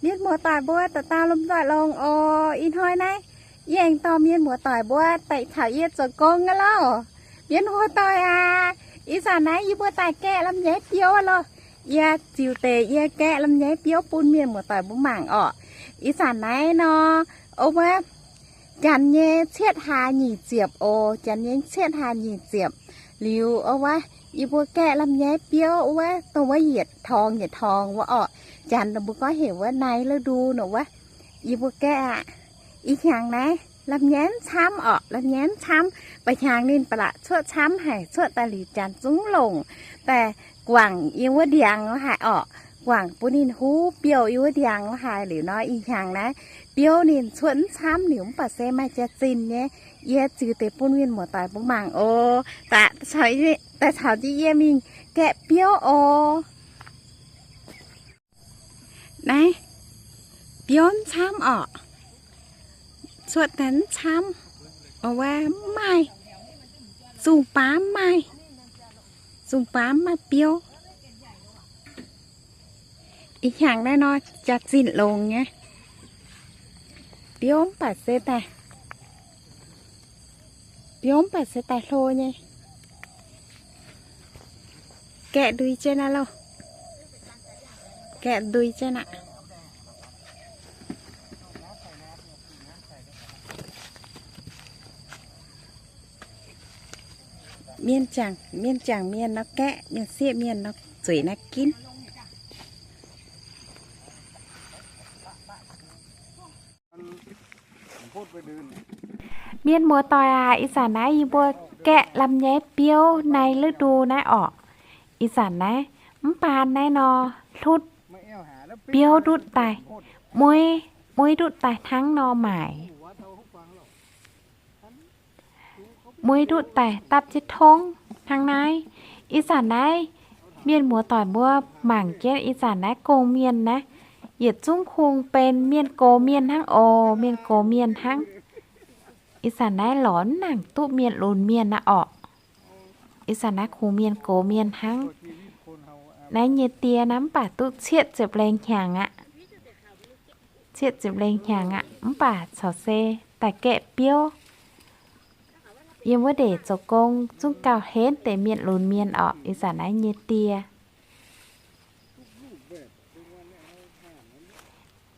Mienh muoz-doic mbuo dauh dauh lomh nzoih longx oc. Ih hnoi naaiv yie aengx dorh mienh muoz-doic mbuo daaih caux yie zoux gong aqv loh. Mienh muoz-doic aac, ih zanc naaiv yie mbuo daaih gaeqv lamh nyaiv biouv aqv loh. Yie ziux deix yie gaeqv lamh nyaiv biouv bun mienh muoz-doic mbuo mangc orqc. Ih zanc naaiv nor, o wuov, janx nyei cietv hlaax nyic ziepc oc, janx nyei cietv hlaax nyic ziepc. Liuz o wuov, yie mbuo gaeqv lamh nyaiv biouv wuov, dongh wuov yietc torngx yietc torngx wuov orqc. Janx dongh mbuo gorngv heuc wuov nai lov ndu nor wuov, yie mbuo gaeqv aqv. Ih hnyangx naaiv lamh nyaiv mv camv orqc, lamh nyaiv mv camv. Ba'hnyangx ninh ba'laqc cuotv camv haic, cuotv daaih liuz janx zungv longc daaih guangc yiem wuov ndiangx lo haic orqc. Guangc bun ninh huv biouv yiem wuov ndiangx lo haic. Liuz nor ih hnyangx naaiv biouv ninh cuotv mv camv liuz mv baac se maaih jaax-zinh nyei. Yie ziux deix bun mienh muoz-doic mbuo mangc oc. Daaih caux jienv yie mingh gaeqv biouv oc. Naaiv biouv mv camv orqc. Cuotv daaih mv camv. O wuov, mv maaih. Zungh baamv mv maaih. Zungh baamv mv maaih biouv. Ih hnyangx naaiv nor jaax-zinh longx nyei. Biouv mv baac se daaih, biouv mv baac se daaih hlo nyei. Gaeqv ndui jienv aqv loh. Gaeqv ndui jienv aqv. Mienh jangc, mienh jangc mienh nor gaeqv, mienh sieqv mienh nor zueiz naaiv ginv. Mienh muoz-doic aac, ih zanc naaiv yie mbuo gaeqv lamh nyaiv biouv nai lov ndu naaiv orqc. Ih zanc naaiv mv baan naaiv nor, hlutv biouv ndutv daaih, mueiv, mueiv ndutv daaih hnangv nor maaic. Mueiv ndutv daaih dapv jienv tongv hnangv naaiv. Ih zanc naaiv mienh muoz-doic mbuo mangc jienv ih zanc naaiv gong-mienh naaiv, yietc zungv kungx benx mienh gox mienh hnangv oc, mienh gox mienh hnangv. Ih zanc naaiv lorz mv nangc duqv mienh lunx mienh aqv orqc. Ih zanc naaiv kungx mienh gox mienh hnangv. Naaiv nyei die naaiv mv baac duqv cietv ziepc lengh hnyangx aqv. Cietv ziepc lengh hnyangx aqv, mv baac corc se daaih gaeqv biouv. Yiem wuov ndeic zoux gong zungv gauh henv deix mienh lunx mienh orqc, ih zanc naaiv nyei die.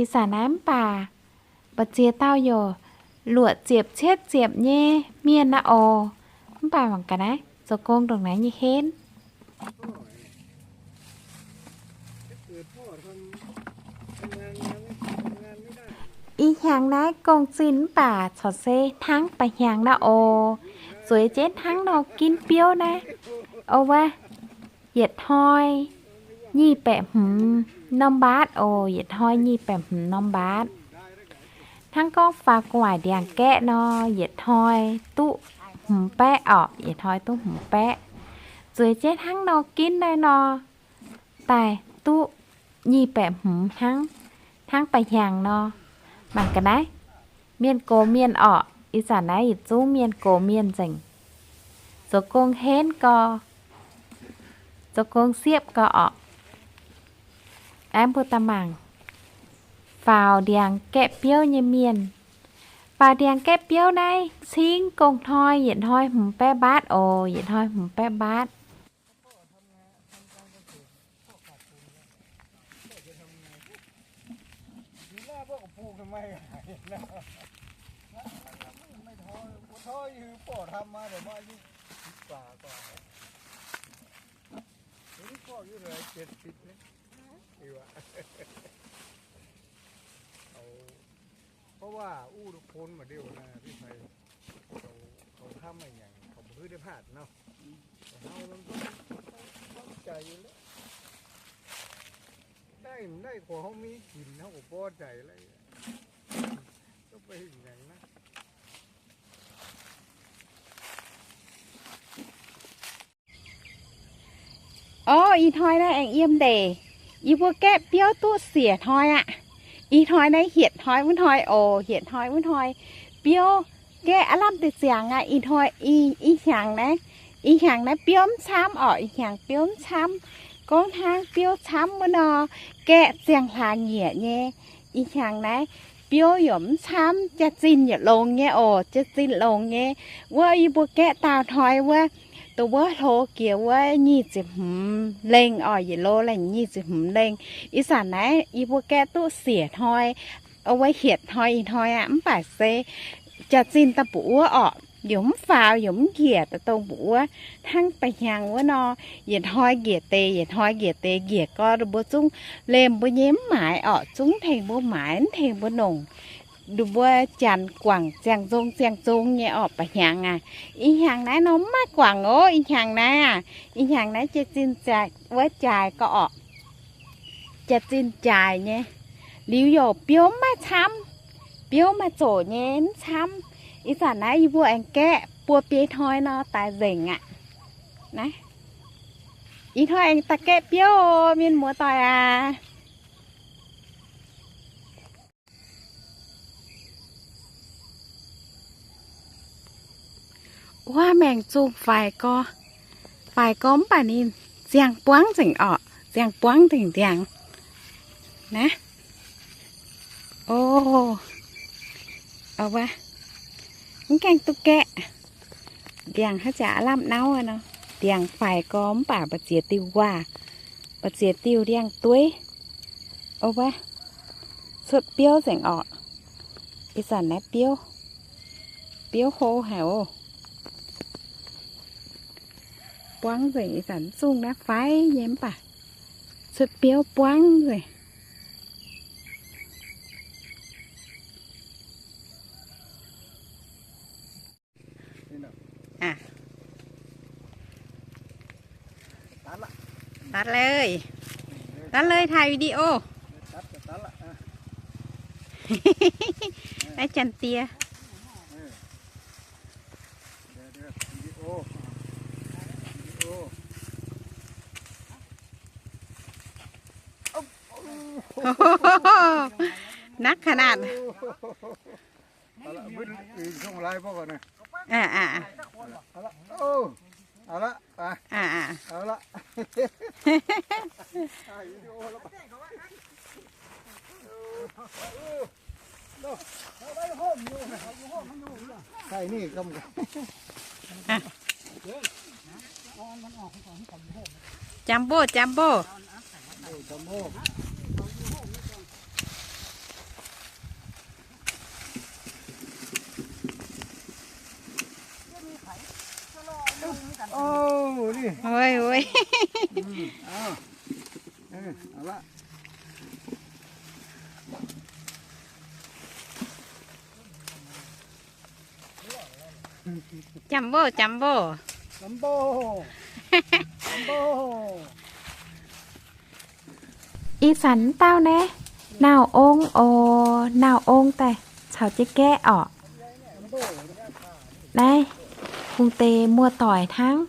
Ih zanc naaiv mv baac mbu'ziex dauh youc luoqc ziepc cietv ziepc nyei mienh aqv oc. Mv baac mangc gaax naaiv zoux gong ndongc naaiv nyei henv. Ih hnyangx naaiv gong-zinh mv baac corc se hnangv ba'hnyangx naaiv oc. Zueiz jienv hnangv nor ginv biouv naaiv. O wuov, yietc hnoi nyic baeqv hmz norm mbaatv oc, yietc hnoi nyic baeqv hmz norm mbaatv. Hnangv gorngv faaux gu'nguaaic ndiangx-gaeqv nor, yietc hnoi duqv hmz baeqv orqc, yietc hnoi duqv hmz baeqv. Zueiz jienv hnangv nor ginv naaiv nor, daaih duqv nyic baeqv hmz hnangv, hnangv ba'hnyangx nor. Mangc gaax naaiv, mienh gox mienh orqc, ih zanc naaiv yietc zungv mienh gox mienh nzengc. Zoux gong henv gau, zoux gong siepv gau orqc. Aeqv, mbuo daaih mangc faaux ndiangx-gaeqv biouv nyei mienh. Faaux ndiangx-gaeqv biouv naaiv cingv gong-hnoi, yietc hnoi hmz baeqv mbaatv oc, yietc hnoi hmz baeqv mbaatv. Ih zanc naaiv เขาทำมาอย่าง เขาบ่คือได้พลาดเนาะ แต่เฮามันต้องใส่ใจอยู่แล้ว ได้มันได้ ขอเฮามีกิน เฮาก็พอใจแล้ว ก็ไปอย่างนั้น Orv, ih hnoi naaiv aengx yiem ndeic. Yie mbuo gaeqv biouv duqv siec hnoi aqv. Ih hnoi naaiv hietc hnoi wuov hnoi oc, hietc hnoi wuov hnoi. Biouv gaeqv aav lamh deix ziangx aqv. Ih hnoi, ih, ih hnyangx naaiv, ih hnyangx naaiv biouv mv camv orqc, ih hnyangx biouv mv camv. Gorngv hnangv biouv camv wuov nor, gaeqv ziangh hlaax nyieqc nyei. Ih hnyangx naaiv biouv yaac mv camv, jaax-zinh yaac longx nyei oc, jaax-zinh longx nyei. Wuov yie mbuo gaeqv daauh hnoi wuov, dongh wuov hlo jiex wuov nyic ziepc hmz lengh oc, yietc lo lengh nyic ziepc hmz lengh. Ih zanc naaiv yie mbuo gaeqv duqv siec hnoi, wuov hietc hnoi ih hnoi aqv, mv baac se jaax-zinh daaih mbuoqc wuov orqc, yaac mv faaux, yaac mv njiec daaih dongh mbuoqc wuov. Hnangv ba'hnyangx wuov nor, yietc hnoi njiec deix, yietc hnoi njiec deix, njiec gau mbuo zungv lemh mbuo nyei mv maaiz orqc, zungv tengx mbuo maaiz, mv tengx mbuo nongc. Mbuo janx guangc ziangh nzong ziangh nzong nyei orqc, ba'hnyangx aac. Ih hnyangx naaiv nor mv maaih guangc oc. Ih hnyangx naaiv aac, ih hnyangx naaiv jaax-zinh jaaix wuov jaaix gau orqc. Jaax-zinh jaaix nyei. Liuz youc biouv mv maaih camv, biouv maaih zoqc nyei mv camv. Ih zanc naaiv yie mbuo aengx gaeqv buo biei hnoi nor daaih nzengc aqv. Naaiv, ih hnoi aengx daaih gaeqv biouv, mienh muoz-doic aac. Wuov maengx zungh faix gorx, faix gorx mv baac ninh ziangh buangv nzengc orqc, ziangh buangv nzengc ndiangx. Naaiv, o, wuov, mv gaengh duqv gaeqv. Ndiangx haaix jaax lamh nauv nor, ndiangx faix gorx mv baac mbu'ziex diuh waac, mbu'ziex diuh ndiangx-dueiv. O wuov, cuotv biouv nzengc orqc. Ih zanc naaiv biouv, biouv hlo haic oc. Buangv nzengc, ih zanc mv zungh naaiv faix nyei mv baac cuotv biouv buangv nzengc. Aa, tắtเลย, tắtเลย,ถ่ายวิดีโอ. Naaiv janx-diex. Naqv kanaat. Aa, aa, aa. Aa, aa. Jumbo, jumbo. Ôi, ôi. Jumbo, jumbo. Ih zanc dauh naaiv, nauc ong oc, nauc ong daaih caux jienv gaeqv orqc. Naaiv, kungx deix muoz-doic hnangv.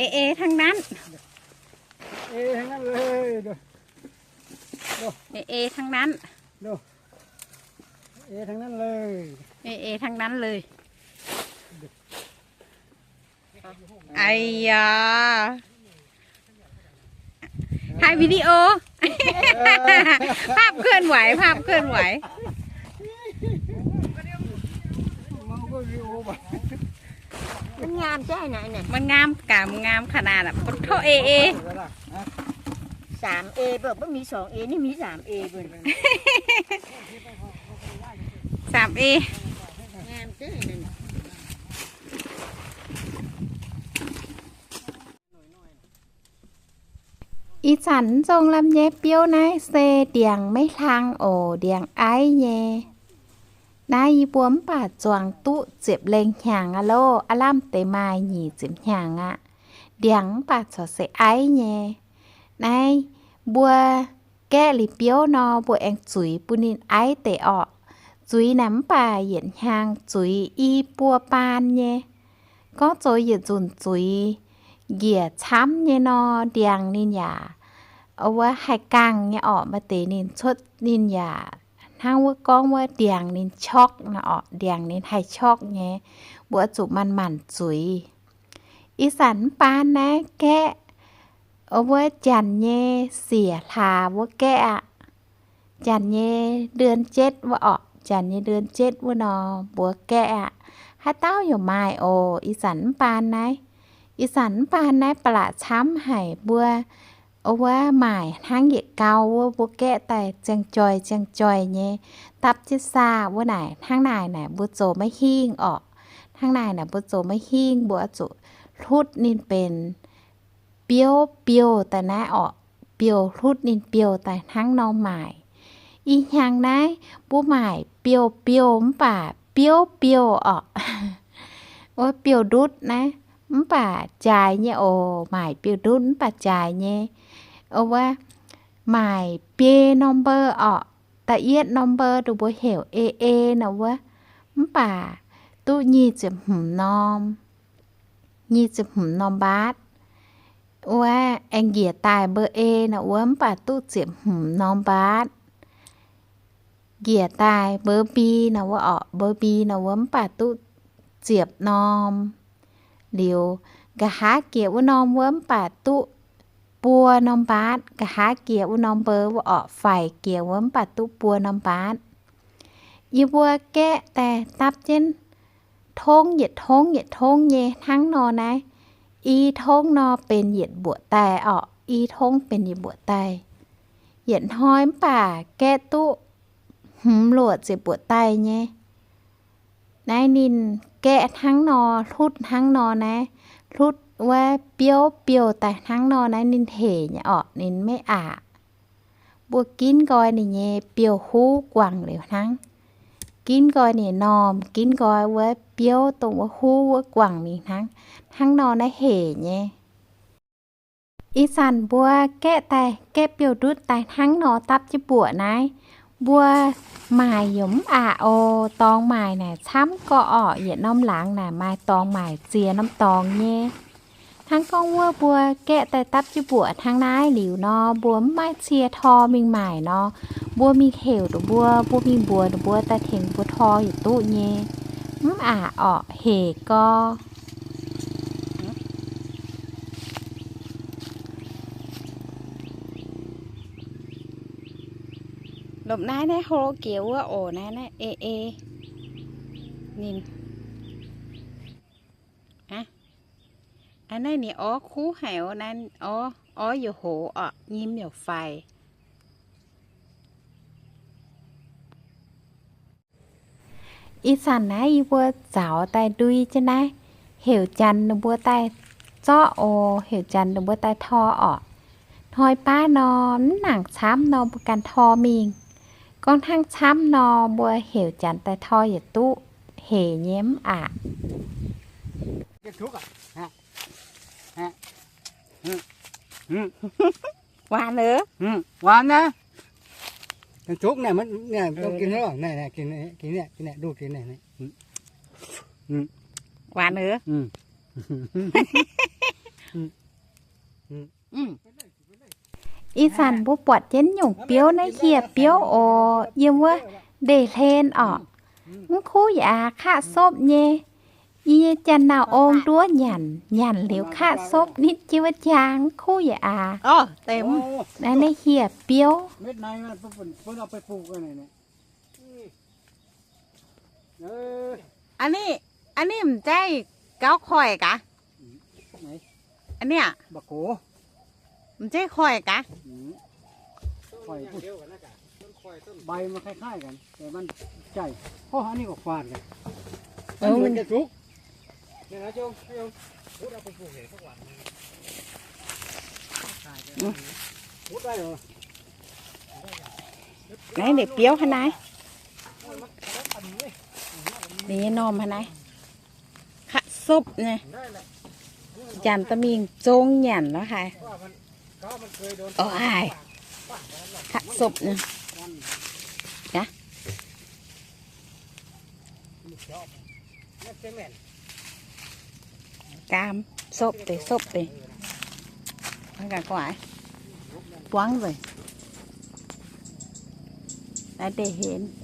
Eix eix hnangv nanv. Eix eix hnangv nanv. Eix eix hnangv nanv. Eix eix hnangv nanv. Ây da. ถ่ายวิดีโอ ภาพเคลื่อนไหว ภาพเคลื่อนไหว มันงามจ้ะ ไหนๆ มันงามกะ มันงามขนาดอ่ะ ปะโถ เอ เอ สามเอ เปล่า ไม่มีสองเอ นี่มีสามเอ เปล่า สามเอ งามจ้ะ นั่นน่ะ Ih zanc mv zong lamh nyei biouv naaiv se ndiangx maiv hlang oc, ndiangx aiv nyei. Naaiv yie mbuo mv baac zuangx duqv ziepc lengh hnyangx aqv loh, aav lamh deix maaih nyic ziepc hnyangx aqv. Ndiangx mv baac corc se aiv nyei. Naaiv mbuo gaeqv liuz biouv nor, mbuo aengx zuiz bun ninh aiv deix orqc. Zuiz naaic mv baac yietc hnyangx zuiz i buo baan nyei. Gorngv zoux yietc nzunc zuiz njiec camv nyei nor, ndiangx ninh yaac wuov haih gangh nyei orqc, maaih deix ninh cuotv ninh yaac hnangv wuov gorngv wuov ndiangx ninh qorqv nor orqc, ndiangx ninh haih qorqv nyei, mbuo zuqc manc-manc zuiz. Ih zanc mv baan naaiv gaeqv, wuov janx nyei siec hlaax wuov gaeqv aqv. Janx nyei เดือนเจ็ด wuov orqc, janx nyei เดือนเจ็ด wuov nor mbuo gaeqv aqv. Haaix dauh yaac maaih oc. Ih zanc mv baan naaiv, ih zanc mv baan naaiv ba'laqc camv haic mbuo. Wuov maaic hnangv yietc gau wuov mbuo gaeqv daaih ziangh joih ziangh joih nyei, dapv jienv saah wuov naaic. Hnangv naaic naaic mbuo zoux maiv hingh orqc. Hnangv naaic naaic mbuo zoux maiv hingh, mbuo zuqc hlutv ninh benx biouv biouv daaih naaiv orqc. Biouv, hlutv ninh biouv daaih hnangv nor maaic. Ih hnyangx naaiv mbuo maaic biouv biouv mv baac biouv biouv orqc. Wuov biouv ndutv naaiv mv baac jaaix nyei oc. Maaic biouv ndutv mv baac jaaix nyei. Wuov maaic biei norm mbuo orqc. Da'yietv norm mbuo ninh mbuo heuc ei ei nor wuov, mv baac duqv nyic ziepc hmz norm, nyic ziepc hmz norm mbaatv. Wuov aengx njiec daaih mbuo ei nor wuov mv baac duqv ziepc hmz norm mbaatv. Njiec daaih mbou mbi nor wuov orqc, mbou mbi nor wuov mv baac duqv ziepc norm. Liuz, nqa'haav jiex wuov norm wuov mv baac duqv buo norm mbaatv. Nqa'haav jiex wuov norm mbou wuov orqc, faix jiex wuov mv baac duqv buo norm mbaatv. Yie mbuo gaeqv daaih dapv jienv tongv yietc tongv yietc tongv nyei hnangv nor naaiv. I tongv nor benx yietc mbuoqc daaih orqc, i tongv benx yietc mbuoqc daaih. Yietc hnoi mv baac gaeqv duqv hmz luoqc ziepc mbuoqc daaih nyei. Naaiv ninh gaeqv hnangv nor, hlutv hnangv nor naaiv, hlutv wuov biouv biouv daaih hnangv nor naaiv ninh hec nyei orqc, ninh maiv aqc. Mbuo ginv nqoi ninh nyei biouv huv guangc liuz hnangv. Ginv nqoi ninh normh, ginv nqoi wuov biouv dongh wuov huv wuov guangc mingh hnangv. Hnangv nor naaiv hec nyei. Ih zanc mbuo gaeqv daaih, gaeqv biouv ndutv daaih hnangv nor dapv jienv mbuoqc naaiv, mbuo maaic yaac mv aqc oc. Dorngx maaic naaic camv gorqv orqc. Yietc norm laangz naaic maaih dorngx maaic ziex norm dorngx nyei. Hnangv gorngv wuov mbuo gaeqv daaih dapv jienv mbuoqc hnangv naaiv liuz nor, mbuo mv maaih cie tor mingh maaic nor, mbuo mingh heuc nduqc mbuo, mbuo mingh mbuox nduqc mbuo daaih tengx mbuo tor yietc duqv nyei. Mv aqc orqc, hec gorx. Lomh naaiv naaiv hlo jiex wuov oc, naaiv naaiv ei ei ninh. Aa, naaiv ninh orv kuv haic oc, naaiv orv, orv yaac hoz orqc, nyim yaac faix. Ih zanc naaiv yie mbuo zaux daaih ndui jienv naaiv, heuc janx ninh mbuo daaih zorqv oc, heuc janx ninh mbuo daaih tor orqc. Hnoi baav nor, mv nangc camv nor mbuo ganh tor mingh. Gorngv hnangv camv nor mbuo heuc janx daaih tor yietc duqv, hec nyei mv aqc. Waanc aqv. Waanc naaiv. Waanc aqv. Ih zanc mbuo buatc jienv nyungc biouv naaiv hieh biouv oc, yiem wuov ndeic-hlen orqc. Mv kuv yaac aqc, kaqv sopv nyei. Yie nyei janx-nauz ong nduov nyanc, nyanc liuz kaqv sopv nitv jienv wuov jaang, mv kuv yaac aqc. Naaiv, naaiv hieh biouv. Aa, ninh m'jaiv gauv koiv gaax. Aa, ninh aqv, m'jaiv koiv gaax. Naaiv ndeic biouv hnangv naaiv. Ninh nyei normh hnangv naaiv. Kaqv sopv nyei. Janx daaih mingh zong nyanc lorz haic. Oix, kaqv sopv nyei. Gaam sopv deix, sopv deix. Buangv nzengc. a'deix henv.